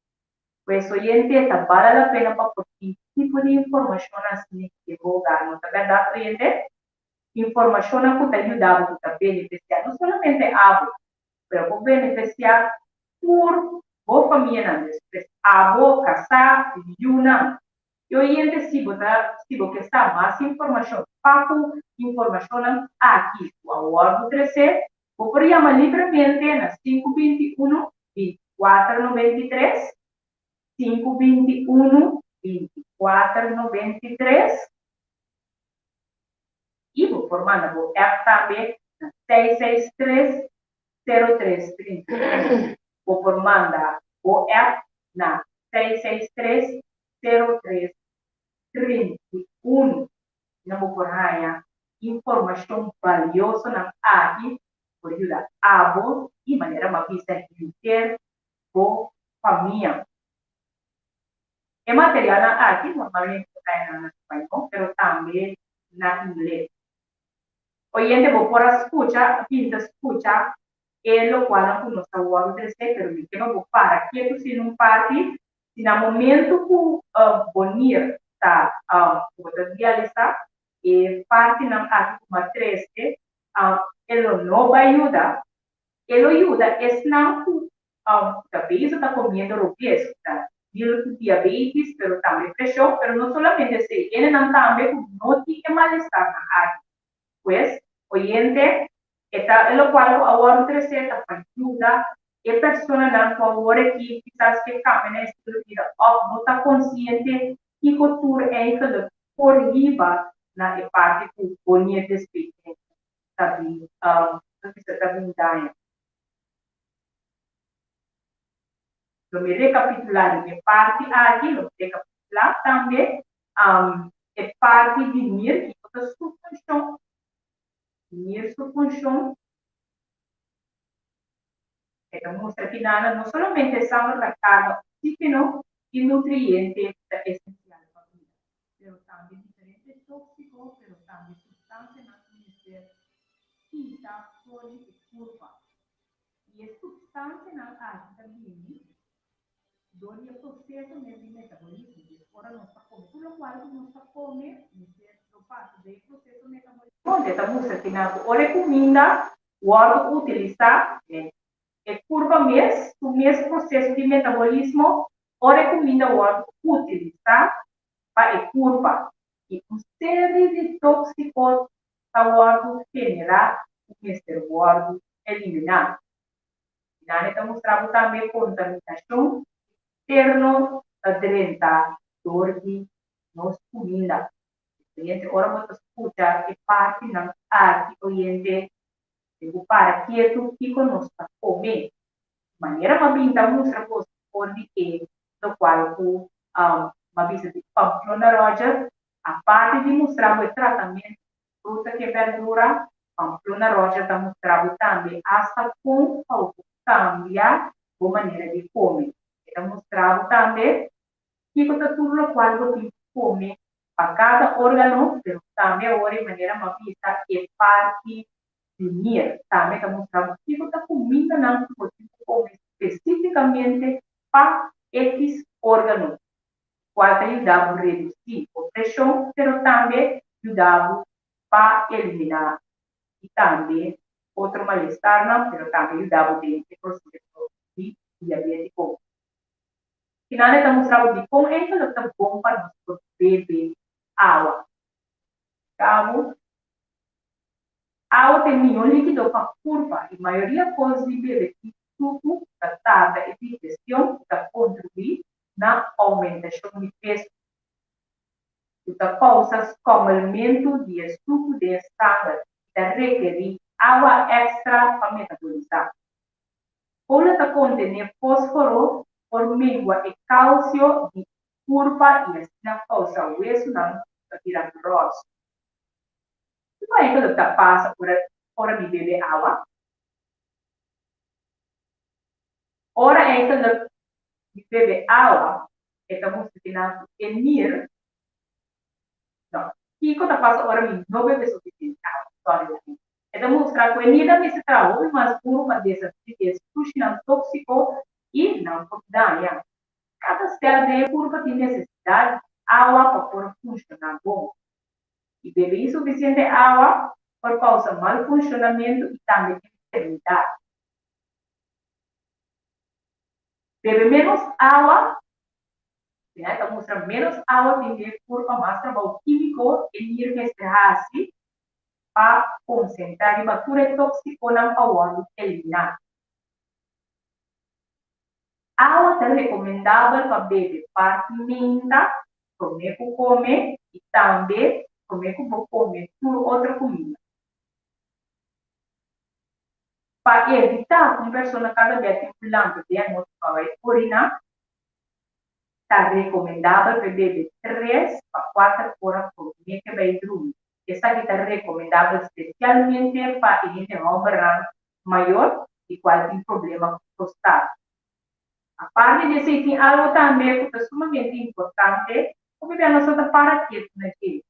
Pues oyente, ta bale la pena pa por tin tipo di informashon asina den bo hogar, no ta bèrdat, oyente? Informashonnan ku ta yuda bo, ku ta benefisiá no solamente abo, pero por benefisiá tur bo famianan despues, abo, kasá, yunan. E oyente si bo ta si bo ke sa mas informashon pa ku informashonnan aki ku a wòrdu tresé, bo por yama libremente na 521 2493, 521 2493, i bo por manda bo app tambe na 663 0331. Bo por manda bo app na 663 0331. Asina bo por haña informashon baliosonan aki. por yuda abo i manera m'a bisa henter bo famia. E materialnan aki normalmente ta kaya nan na spañó pero tambe na ingles. Oyente bo por a skucha, pinta skucha e lokualnan ku nos ta wòrdu tresé pero mi ke pa bo para ketu sin un parti si na momentu ku bo nir ta ku bo ta dialisá e partinan aki ku m'a trese e lo no bai yuda, e lo yuda esnan ku ta bezig ta comiendo robes, ku ta deal ku diabetes, pero tambe preshon, pero no solamente esei, hendenan tambe ku no tin e malestarnan aki. Pues, oyente, e ta e lokual ku awor un trese ta pa yuda e personanan ku awor aki kisas ke kambia nan estilo di bida òf no ta konsiente kiko tur eigenlijk por hiba na e parti ku bo niergespeken ta bin ta bin daña. Lo mi rekapitulá den e parti aki, lo mi rekapitulá tambe e parti di nir, kiko ta su funshon, nir su funshon. E ta mustra ki nana no solamente sanger ta karga oksígeno i nutriente ku ta esensial pa bida, pero tambe diferente tóksiko, pero tambe supstansianan ku mester kita for di e kurpa. I e supstansianan aki ta bini dor di e proseso mes di metabolismo. Des ora nos ta kome tur lokual ku nos ta kome mester lo pasa den e proseso metabolismo. E ta mustra kinan ku ora e kuminda wòrdu utilisá den e kurpa mes, su mes proseso di metabolismo, ora e kuminda wòrdu utilisá pa e kurpa i un seri di tóksiko ta wòrdu generá ku mester wòrdu eliminá. Nan e ta mustra bo tambe kontaminashon eksterno ta drenta dor di nos kuminda. Oyente, ora bo ta skucha e partinan aki, oyente, den bo para ketu kiko nos ta kome. Manera m'a bin ta mustra boso for di e lokual ku m'a bisa di Pamplona Roger, aparte di mustra bo e tratamentu di fruta ku e berdura, Pamplona Roger ta mustra bo tambe asta kon pa bo por kambia bo manera di kome. E ta mustra bo tambe Kiko ta tur lokual bo tin ku kome pa kada órgano, pero tambe awor e manera m'a bisa e parti di mier tambe ta mustra bo kiko ta kumindanan ku bo tin ku kome spesífikamente pa ekis órgano, kual ta yuda bo redusí bo preshon, pero tambe yuda bo pa eliminá i tambe otro malestarnan, pero tambe yuda bo den e proseso di diabétiko. Final e ta mustra bo dikon enkele ta bon pa nos por bebe awa. Cabo, Awa ta e mihó líkido pa kurpa i mayoria kos di bebe tin suku ta tarda e digestion i ta kontribuí na oumentashon di peso, ku ta kousa skòmelmentu di e suku den e sanger i ta rekerí awa èkstra pa metabolisá. Kola ta kontené fósforo por mengua e kalsio di e kurpa i asina kousa wesunan ta bira gròs. Kiko enkele ta pasa ora ora mi bebe awa? Ora enkele mi bebe awa, e ta mustra kinan ku e nir No. Kiko ta pasa ora mi no bebe sufisiente awa? Sorry, Lain. E ta mustra ku e nida mester traha hopi mas duru pa deshasí di e sushinan tóksiko i nan por daña. Kada sèl den e kurpa tin nesesidat di awa pa por funshoná bon. I bebe insufisiente awa por kousa mal funshonamentu i tambe enfermidat. Bebe ménos awa, Asina e ta mustra ménos awa tin den e kurpa mas trabou kímiko e nir mester hasi pa konsentrá riba tur e tóksikonan pa wòrdu eliminá. Awa ta rekomendabel pa bebe parti menta promé ku kome i tambe promé ku bo kome tur otro kuminda. Pa evitá ku un persona kada bia tin ku lanta den anochi pa bai oriná, ta rekomendabel pa e bebe tres pa kuater ora promé ku e bai drumi. Esaki ta rekomendabel spesialmente pa e hende hòmbernan. mayor di cual tin problema cu prostat. Aparte di esey tin algo tambe cu ta sumamente importante, hopi bia nos no ta para ketu na dje,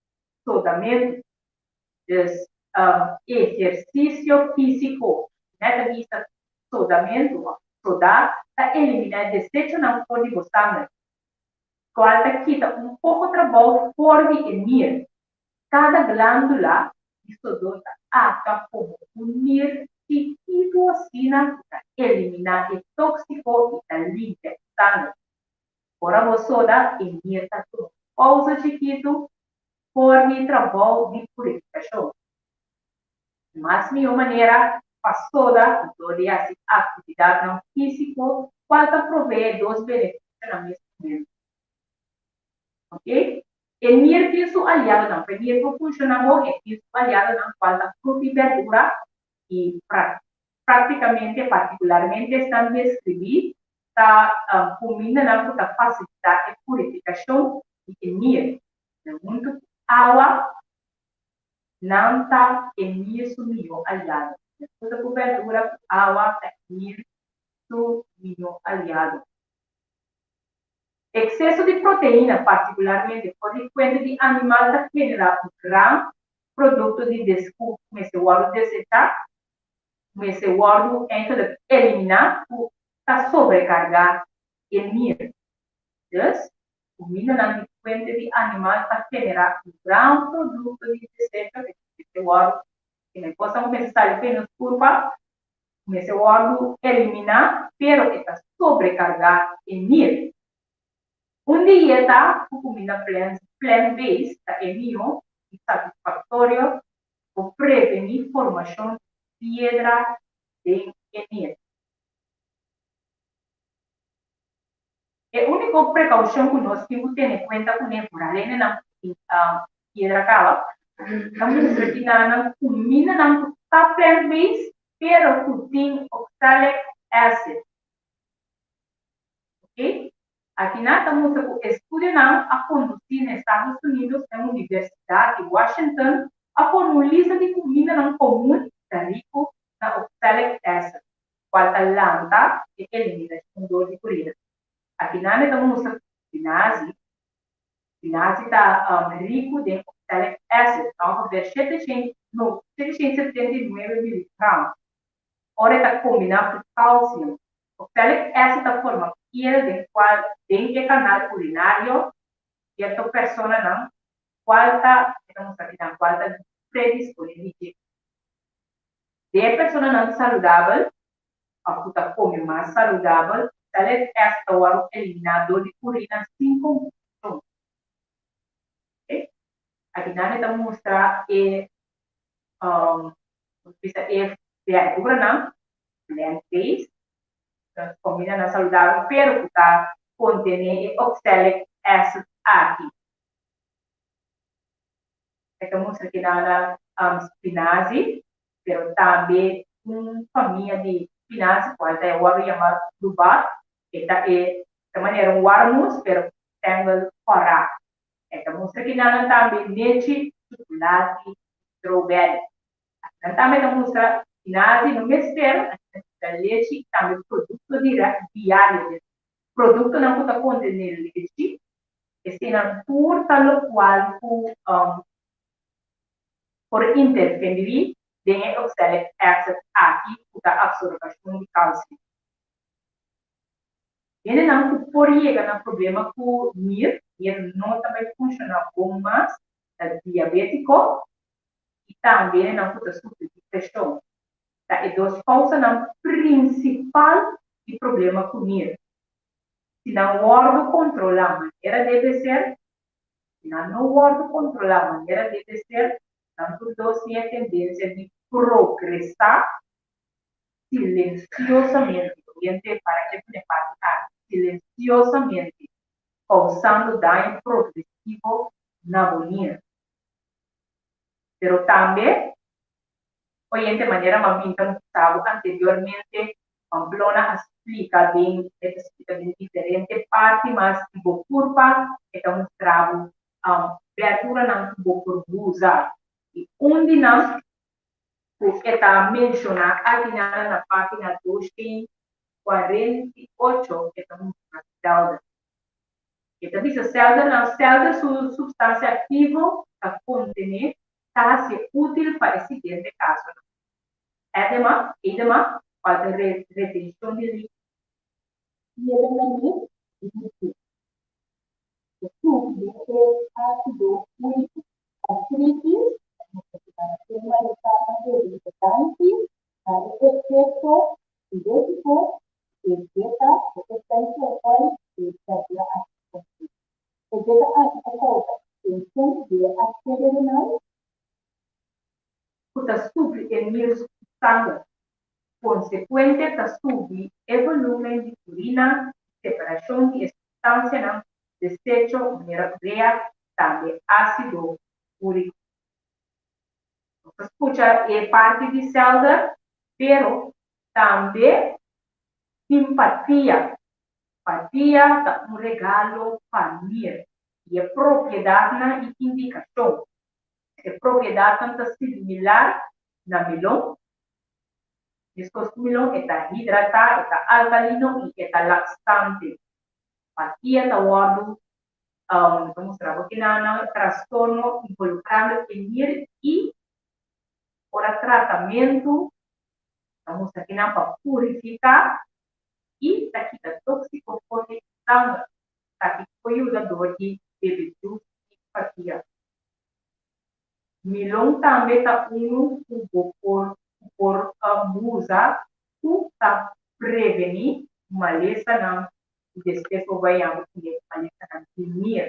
sodamentu. Dus ehercicio fisico, net ta bisa sodamentu of soda ta elimina e desechonan for di bo sanger, cual ta kita un poco trabou for di e nier. Kada glándula di sodó ta aktua komo un nir chikitu asina ku ta eliminá e tóksiko i ta limpia e sanger. Ora bo soda, e nir ta tuma un pousa chikitu for di trabou di purifikashon. E mas mihó manera pa soda ta dor di hasi aktividatnan físiko kual ta proveé dos benefisio na mes momentu. Oke. E nier tin su aliadonan. Pa e nier por funciona bon, e tin su aliadonan cual ta fruta y berdura y practicamente, particularmente esnan describi ta cumindanan cu ta facilita e purificacion di e nier. Nan hunto cu awa, nan ta e nier su miho aliado. Fruta cu berdura cu awa ta e nier su miho aliado. Ekseso di proteina, partikularmente for di fuente di animal ta generá un gran produkto di desku ku mester wòrdu desechá, ku mester wòrdu eigenlijk eliminá ku ta sobrekargá e nir. Dus, kumindanan di fuente di animal ta generá un gran produkto di desecho ku mester wòrdu, e kosnan ku mester sali for di nos kurpa mester wòrdu eliminá, pero e ta sobrekargá e nir. Un dieta ku kuminda plant-based ta e mihó i satisfaktorio pa prevení formashon di piedra den e nir. E úniko prekoushon ku nos tin ku tene kuenta kuné foral hendenan ku tin piedra kaba, ta mustra ki nan kumindanan ku ta plant-based pero ku tin oxalic acid. Ok, akinan ta mustra ku estudionan a kondusí na Estados Unidos na Universidat di Washington a forma un lista di kumindanan komun ku ta riku na oxalic acid. cual ta lanta e eliminacion dor di urina. Akinan e ta mustra cu spinazi, spinazi ta ricu den oxalic acid, ongeveer 779 miligram, ora e ta combina cu calcium. Oxalic acid ta forma piel den cual den e canal urinario cierto personanan cual ta, e ta mustra akinan, cual ta predispone di dje. Den e personanan saludabel òf ku ta kome mas saludabel, oxalic acid ta wòrdu eliminá dor di urina sin komplikashon. Akinan e ta mustra e bisa e berduranan plant-based, komidanan saludabel pero ku ta kontené e oxalic acid aki. E ta mustra ki nan a spinazi, pero tambe un famia di spinazi cual ta e wòrdu yama lubat, e ta e ta manera un warmus pero ku stengel kòrá. E ta mustra ki nan tambe nechi, chukulati, strawberry. Nan tambe ta mustra spinazi no mester, ta lechi i tambe produkto diario, produktonan ku ta kontené lechi. Eseinan tur ta lokual ku por interferí den e oxalic acid aki ku ta absorbashon di kalsio. Hendenan ku por yega na problema ku nir, nir no ta bai funshoná bon mas, ta diabétiko i tambe hendenan ku ta sufri di preshon. Ta e dos kousanan prinsipal di problema ku nir. Si nan wòrdu kontrolá manera debe ser, si nan no wòrdu kontrolá manera debe ser, nan tur dos tin e tendensia di progresá silensiosamente, oyente para ke pone parti aki, silensiosamente, kousando daño progresivo na bo nir. Pero tambe, oyente, manera m'a bin ta mustrá bo anteriormente, Pamplona a splika den, e ta splika den diferente parti mas di bo kurpa, e ta mustra bo berduranan ku bo por usa. I un di nan Ku e ta menshoná akinan na página 248 e ta mustra sèlder. E ta bisa sèlder nan sèlder su supstansia aktivo ta kontené ta hasié útil pa e siguiente kasonan, edema, edema, kual ta retenshon di líkido. Piedra na nir di Hudú. E subi den e ásido úriko. Artritis, ta mustra ku ta den malestar ta debe e danki na e efekto diurétiko di e zeta ku essential oil di e bèrdura aki ta kontené. E zeta aki ta kousa ekstenshon di e arteria renal. Ku ta supli e nir ku sanger. Konsekuente ta subi e volúmen di urina i separashon di e supstansianan desecho manera urea i tambe ásido úriko. Nos ta skucha e parti di sèlder, pero tambe tin patia. Patia ta un regalo pa nir i e propiedatnan i indikashon. E propiedatnan ta similar na melon. Meskos ku milon e ta hidratá, e ta alkalino i e ta laksante. Patia ta wòrdu ta mustra bo kinanan trastorno involukrando e nir i ora tratamentu ta mustra kinan pa purifiká i ta kita tóksiko for di sanger. Esaki por yuda dor di bebe jus di patia. Milon tambe ta unu ku bo por ku por usa ku ta prevení malesanan i despues bo bai yama ku e malesanan di nir.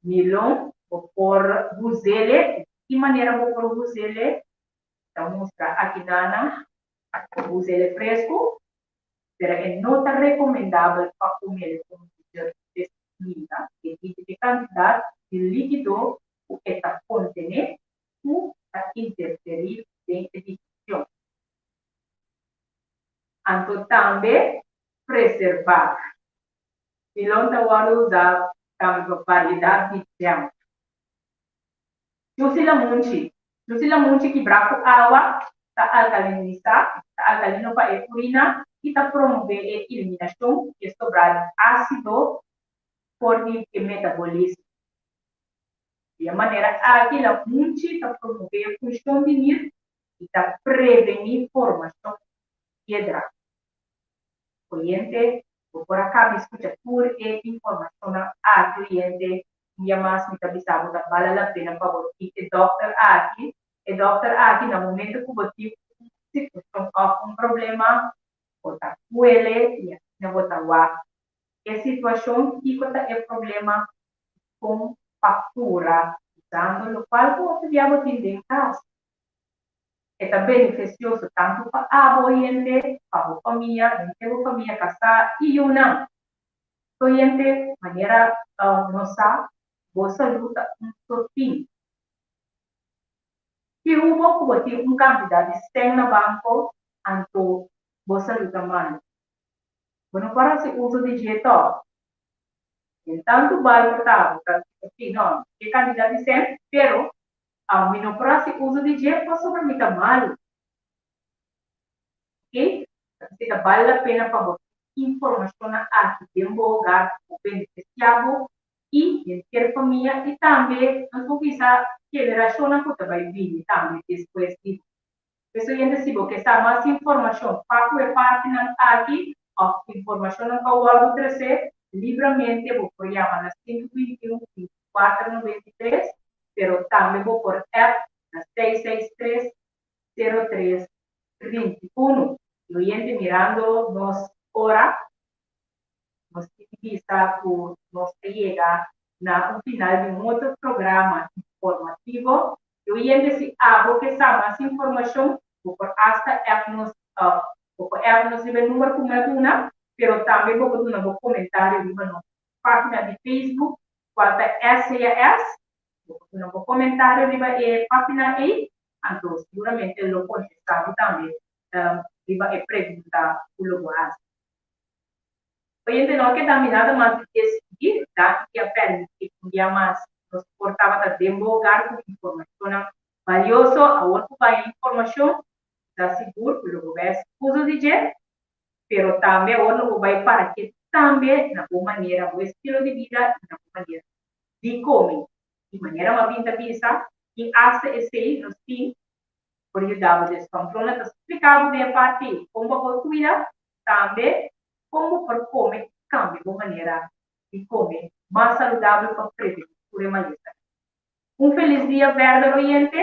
Milon bo por us'ele, di ki manera bo por us'ele? Ta mustra akinana, bo por us'ele fresku, pero e no ta rekomendabel pa kum'ele komo dessert despues di kuminda debí di e kantidat di líkido ku e ta kontené ku ta interferí den e digestion. Anto tambe preservá. Pilon ta wòrdu usá tambe pa variedat di jam. Jusi lamunchi. Jusi lamunchi kibrá ku awa ta alkalinisá, ta alkalino pa e urina i ta promové e eliminashon di e sobrá di ásido for di e metabolismo. Di e manera aki lamunchi ta promové e funshon di nir i ta prevení formashon di piedra. Oyente, bo por a kaba di skucha tur e informashonnan aki oyente Un dia mas mi ta bisa bo ta bala la pena pa bo tin e dòkter aki. E dòkter aki na momento ku bo tin un situashon òf un problema bo ta kuele i asina bo ta wak e situashon, kiko ta e problema i kon pa kura usando lokual ku hopi bia bo tin den kas. E ta benefisioso tantu pa abo oyente, pa bo famia, henter bo famia kasá i yunan. Oyente, manera nos sa, bo salú ta un sotin. Ki hubo ku bo tin un kantidat di sèn na banko, anto bo salú ta malu. Bo no por hasi uso di dje tòg. Den tantu bal ku ta, bo ta bisa, Sí, no, mi ke kantidat di sèn, pero mi no por hasi uso di dje pasobra mi ta malu. Ok? Esei ta bal la pena pa bo tin informashonnan aki den bo hogar ku por benefisiá bo i henter famia i tambe nos por bisa generashonnan ku ta bai bini tambe despues di bo. Pues oyente si bo ke sa mas informashon pa ku e partinan aki òf informashonnan ku a wòrdu tresé libramente bo por yama na 521 24 93 pero tambe bo por app na 663 03 31. Y oyente mirando nos ora, nos tin bisa cu nos a yega na un final di un otro programa informativo. Y oyente si abo ke sa mas informacion, bo por hasta app nos, bo por app nos riba e number cu mi a duna, pero tambe bo por duna bo comentario riba nos pagina di Facebook, cual ta SCAS. Bo por duna bo comentario riba e pagina ey. Anto seguramente lo contesta bo tambe riba e pregunta cu lo bo haci. Oyente no a keda mi nada mas di despidi, danki di a permiti un dia mas nos por tabata den bo hogar cu informacionnan. Balioso awor ku bai informashon, ta sigur ku lo bo bai hasi uso di dje, pero tambe awor lo bo bai para ke tambe na bo manera, bo estilo di bida i na bo manera di kome. Di manera m'a bin ta bisa i asta esei nos tin por yuda bo. Des Pamplona ta splika bo den e parti ei kon bo por kuida, tambe kon bo por kome i kambia bo manera di kome mas saludabel pa prevení tur e malesanan. Un felis dia verder oyente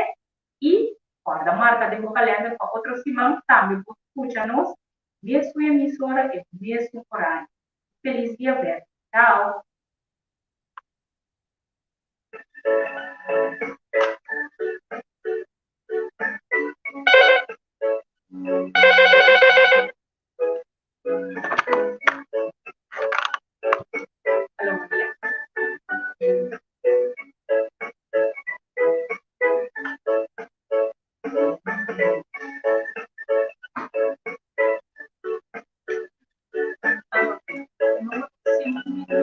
y guarda marca den bo kalender pa otro siman tambe bo scucha nos mesun emisora e mesun horario. Un felis dia verder. Chao.